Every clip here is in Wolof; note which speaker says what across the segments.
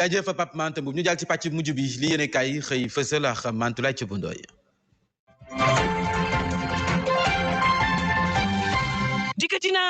Speaker 1: jaajëf Pape Mante Mboup ñu jàll ci pàcc mujj bi li yéene kaay xëy fësal ak Mantoulaye Thioub Ndoye.
Speaker 2: dikkati na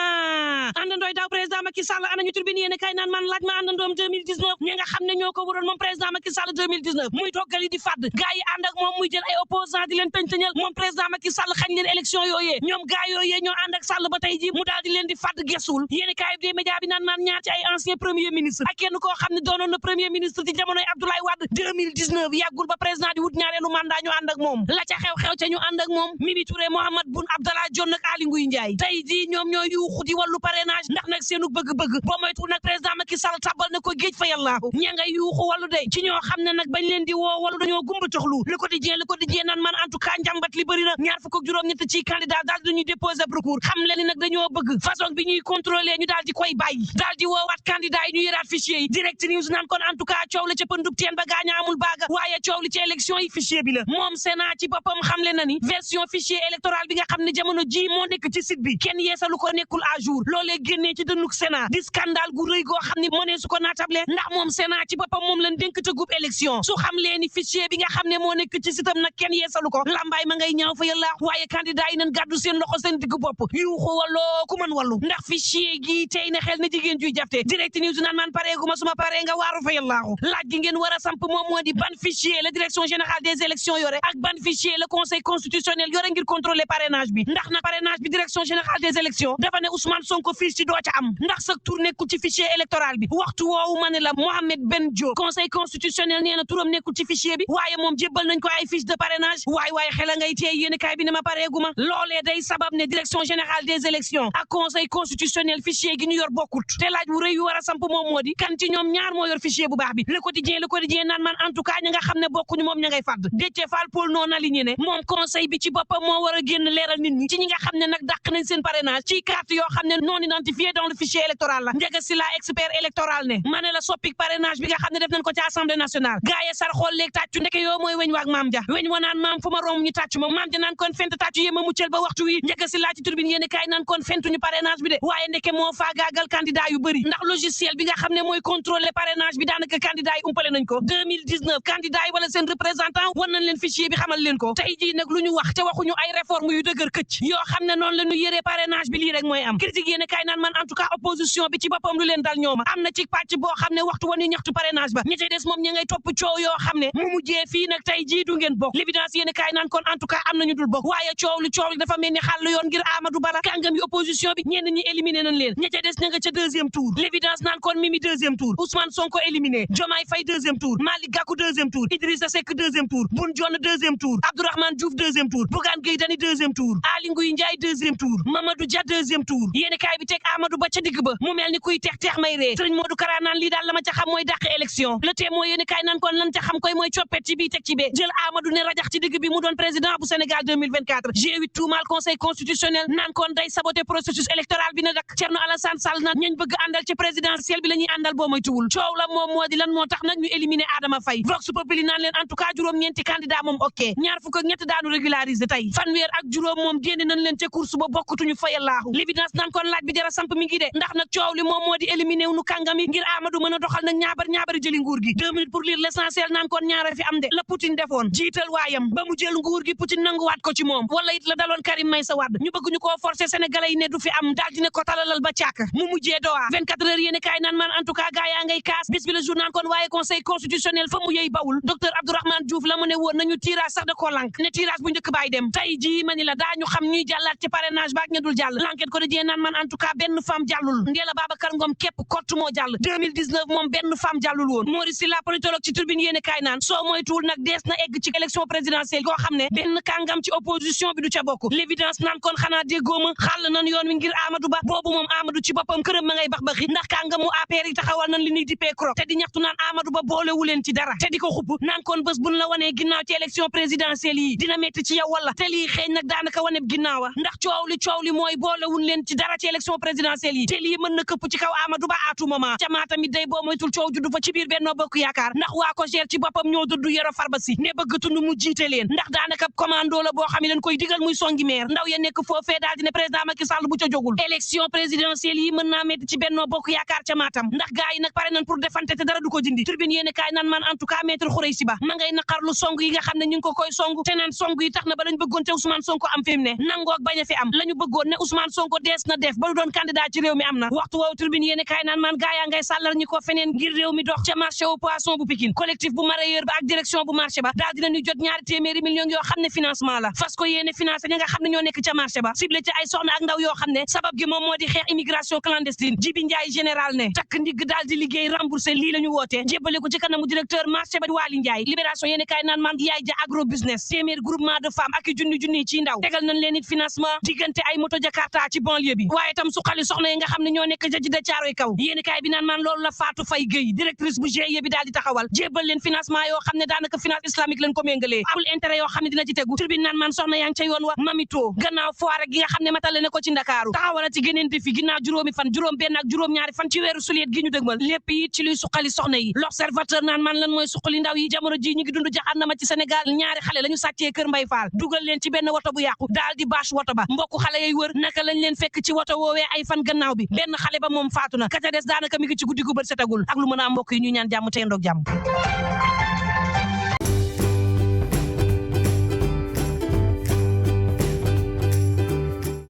Speaker 2: àndandooy daaw président Macky Sall anañu turbine yéene kay naan man laaj ma àndandoom 2019 ñi nga xam ne ñoo ko waroon moom président Macky Sall 2019 muy toggali di fàdd gaa yi ànd ak moom muy jël ay opposant di leen tëñ-tëñal moom président Macky Sall xañ leen élection yooyee ñoom gaa yooyee ñoo ànd ak Sall ba tey ji mu daal di leen di fàdd gesul yéene kaay bi média bi naan man ñaar ci ay ancien premier ministre ak kenn koo xam ne doonoon na premier ministre ci jamonoy Abdoulaye Wade 2019 yàggul ba président di wut ñaareelu mandat ñu ànd ak moom la ca xew-xew ca ñu ànd ak moom Mimi Touré Mahammed Boun Abdallah Dionne ak Aly Ngouille Ndiaye tey ji ñoom ñoo yuuxu di wàllu parrainage ndax nag seenu bëgg-bëgg boo moytu nag président Macky Sall tabal na ko géej fa yàllaahu ña nga yuuxu wàllu day ci ñoo xam ne nag bañ leen di woo wàllu dañoo gumba toxlu le quotidien naan man en tout cas njàmbat li bëri na ñaar fukk ak juróom-ñett ci candidat daal dañuy déposer recours xam leen ni nag dañoo bëgg façon bi ñuy contrôler ñu daal di koy bàyyi daal di woowaat candidat yi ñu yëraat fichier yi direct news naan kon en tout cas coow la ca pëndub teen ba gaaña amul baaga waaye coow li ci élection yi fichier bi la moom Sénat ci boppam xam le na ni version fichier électoral bi nga xam ne jamono ji moo nekk ci site bi kenn yeesalu ko nekkul à jour loolee génnee ci dënnuk Sénat di scandale gu rëy goo xam ne mënee su ko naatable ndax moom Sénat ci boppam moom lañ dénk te gub élection su xam leen ni fichier bi nga xam ne moo nekk ci sitam nag kenn yeesalu ko lambaay ma ngay ñaaw fa yàlla waaye candidat yi nañ gàddu seen loxo seen digg bopp yuuxu walloo ku mën wallu ndax fichier gi tey na xel na jigéen juy jafte direct news naan man pareeguma suma paree nga waaru fa yàllaahu laaj gi ngeen war a samp moom moo di ban fichier la direction générale des élections yore ak ban fichier le conseil constitutionnel yore ngir contrôler parrainage bi ndax na parrainage bi direction générale des élections dafa ne Ousmane Sonko fiche ci doo ca am ndax sa tur nekkul ci fichier électoral bi waxtu woowu ma ne la Mohamed Ben Diop conseil constitutionnel nee na turam nekkul ci fichier bi waaye moom jébbal nañ ko ay fiche de parrainage waaye xela ngay téye yéen kaay bi ne ma pareeguma loolee day sabab ne direction générale des élections ak conseil constitutionnel fichier gi ñu yor bokkut te laaj wu rëy yu war a samp moom moo di kan ci ñoom ñaar moo yor fichier bu baax bi le quotidien naan man en tout cas ña nga xam ne bokkuñu moom ña ngay fàdd Déthié Fall Paul non aligné ne moom conseil bi ci boppam moo war a génn leeral nit ñi ci ñi nga xam ne nag dàq nañ seen parrainage ci carte yoo xam ne non identifié dans le fichier électoral la Ndiaga Sylla expert électoral ne ma ne la soppik parrainage bi nga xam ne def nañ ko ci assemblée nationale gaaye sar xool léegi tàccu ndeke yoo mooy weñ waag maam ja weñ wa naan maam fu ma romb ñu tàccu ma maam ja naan kon fent tàccu yéema muccel ba waxtu wi Ndiaga Sylla ci turbine yéen kaay naan kon fentuñu parrainage bi de waaye ndeke moo faagaagal candidat yu bëri ndax logiciel bi nga xam ne mooy contrôler parrainage bi daanaka candidat yi umpale nañ ko 2019 candidat yi wala seen représentant wan nañ leen fichier bi xamal leen ko tey jii nag lu ñu wax te waxuñu ay réforme yu dëgër këcc yoo xam ne noonu la ñu yëree parrainage bi lii rek mooy am critique yéen kaay naan man en tout cas opposition bi ci boppam lu leen dal ñooma am na ci pàcc boo xam ne waxtu wanu ñaxtu parrainage ba ñi ci des moom ñi ngay topp coow yoo xam ne mu mujjee fii nag tey jii du ngeen bokk l'évidence yéen kaay naan kon en tout cas am nañu dul bokk waaye coow li dafa mel ni xàll yoon ngir Amadou Ba la kàngam yi opposition bi ñenn ñi éliminé nañ leen ñi ca des na nga ca deuxième tour l'évidence naan kon Mimi deuxième tour Ousmane Sonko éliminé Diomaye Faye deuxième tour Malick Gakou deuxième tour Idrissa Seck deuxième tour Boun Dionne deuxième tour Abdourahmane Diouf deuxième tour Bougane Gueye Dany deuxième tour Aly Ngouille Ndiaye deuxième tour Mamadou Dia deuxième tour yéen kaay bi teg Amadou Ba ca digg ba mu mel ni kuy teex may ree Serigne Modou Kara naan lii daal la ma ca xam mooy dàq élection le tee mooy yéen kaay naan kon lan ca xam koy mooy coppet ci bii teg ci bee jël Amadou ne rajax ci digg bi mu doon président bu Sénégal 2024 G8 tuumaal conseil constitutionnel naan kon day saboter processus électoral bi na dak Thierno Alassane Sall naan ñañ bëgg àndal ci présidentiel bi la ñuy àndal boo moy tuwul coow la moom moo di lan moo tax nag ñu éliminer Adama Faye Vox Populi naan leen en tout cas juróom-ñeenti candidat moom ok ñaar fukk ak ñett daanu régulariser tey fanweer ak juróom moom génne nañ leen te course ba bokkutuñu fayallaahu l'évidence naan kon laaj bi jara samp mi ngi de ndax nag coow li moom moo di éliminer wu nu kàngami ngir Amadou mën a doxal nag ñaabari jëli nguur gi 2 minutes pour lire l'essentiel naan kon ñaara fi am de la Poutine defoon jiital waayam ba mu jël nguur gi Poutine nanguwaat ko ci moom wala it la daloon Karim Meïssa Wade ñu bëgg ñu koo forcer sénégalais yi ne du fi am daal dina ko talalal ba càkk mu mujjee dowa 24 heures yéene kaay naan man en tout cas gaa yaa ngay kaas bis bi le jour naan kon waaye conseil constitutionnel fa mu yëy bawul docteur Abdourahmane Diouf la mu ne woon nañu tirage sax da koo lank ne tirage bu njëkk baay dem tey jii ma ni la daañu xam ñuy jàllaat ci parrainage baak ña dul jàll l'enquête ko dajee naan man en tout cas benn femme jàllul Ndella Babacar Ngom képp kott moo jàll 2019 moom benn femme jàllul woon Maurice Sylla politologue ci turbine yéene kaay naan soo moytuwul nag dees na egg ci élection présidentielle koo xam ne benn kàngam ci opposition bi du ca bokk l'évidence naan kon xanaa déggooma xàll nan yoon wi ngir Amadou Ba boobu moom Amadou ci boppam këram ma ngay baxi ndax kàngamu APR yi taxawal nan li ñuy dippee krok te di ñaxtu naan Amadou Ba boolewu leen ci dara te di ko xupp naan kon bés buñ la wanee ginnaaw ci élection présidentielle yi dina metti ci yow wala te lii xëy nag daanaka waneb ginnaawa ndax coow li mooy boo boolewun leen ci dara ci élection présidentielle yi te lii mën na këpp ci kaw Amadou Ba à tout moment ca Matam it day boo moytul coow juddu fa ci biir Benno Bokk Yaakaar ndax waa ko gère ci boppam ñoo dudd Yoro Farba Sy ne bëgg tund mu jiite leen ndax daanaka commando la boo xam ne leen koy digal muy songi maire ndaw ya nekk foofee daal di ne président Macky Sall bu ca jógul élection présidentielle yi mën naa metti ci Benno Bokk Yaakaar ca Matam ndax gaa yi nag pare nañ pour defante te dara du ko dindi Tribune yéene kaay naan man en tout cas maître Khoureychi Ba ma ngay naqarlu song yi nga xam ne ñu ngi ko koy song te naan song yi tax na ba lañ bëggoon te Ousmane Sonko am fi mu ne nangoo ak bañ a fi am la ñu bëggoon ne Ousmane Sonko dees na def ba du doon candidat ci réew mi am na waxtu woowu Tribune yéene kaay naan man gaa yaa ngay sàllar ñi ko feneen ngir réew mi dox ca marché au poisson bu Pikine collectif bu mareyeur ba ak direction bu marché ba daal dinañu jot ñaari téeméeri millions yoo xam ne financement la fas ko yéene financé ñi nga xam ne ñoo nekk ca marché ba ciblé ci ay soxna ak ndaw yoo xam ne sabab gi moom moo di xeex immigration clandestine Jibi Ndiaye général ne takk ndigg daal di liggéey remboursé lii la ñu woote jébbale ko ci kanamu directeur marché ba Waly Ndiaye libération yéene kaay naan man yaay ja agro business téeméer groupement de femmes ak i junni ci ndaw tegal nañ leen it financement diggante ay moto jakarta ci banlieue bi waaye tam suqali soxna yi nga xam ne ñoo nekk jaji da caaroy kaw yéene kaay bi naan man loolu la Fatou Faye Gueye directrice bu GIE bi daal di taxawal jébbal leen financement yoo xam ne daanaka finance islamique leen ko méngalee amul intérêt yoo xam ne dina ci tegu Tribune naan man soxna yaa ngi ca yoon wa mamito gannaaw foire gi nga xam ne matale na ko ci Ndakaaru taxawala ci geneen defi ginnaaw juróomi fan juróom benn ak juróom ñaari fan ci weeru suliet gi ñu dëgmal lépp yi ci luy suqali soxna yi L'Observateur naan man lan mooy suqali ndaw yi jamono ji ñu ngi dund jaxannama ci Sénégal ñaari xale la ñu sàccee kër Mbay Faal dugal leen ci benn woto bu yàqu daal di bâche woto ba mbokku xale yay wër naka lañ leen fekk ci woto woowee ay fan gannaaw bi benn xale ba moom faatu na ka ca des daanaka mi ngi ci guddi gu bët setagul ak lu mën a mbokk yi ñu ñaan jàmm tey ndoog jàmm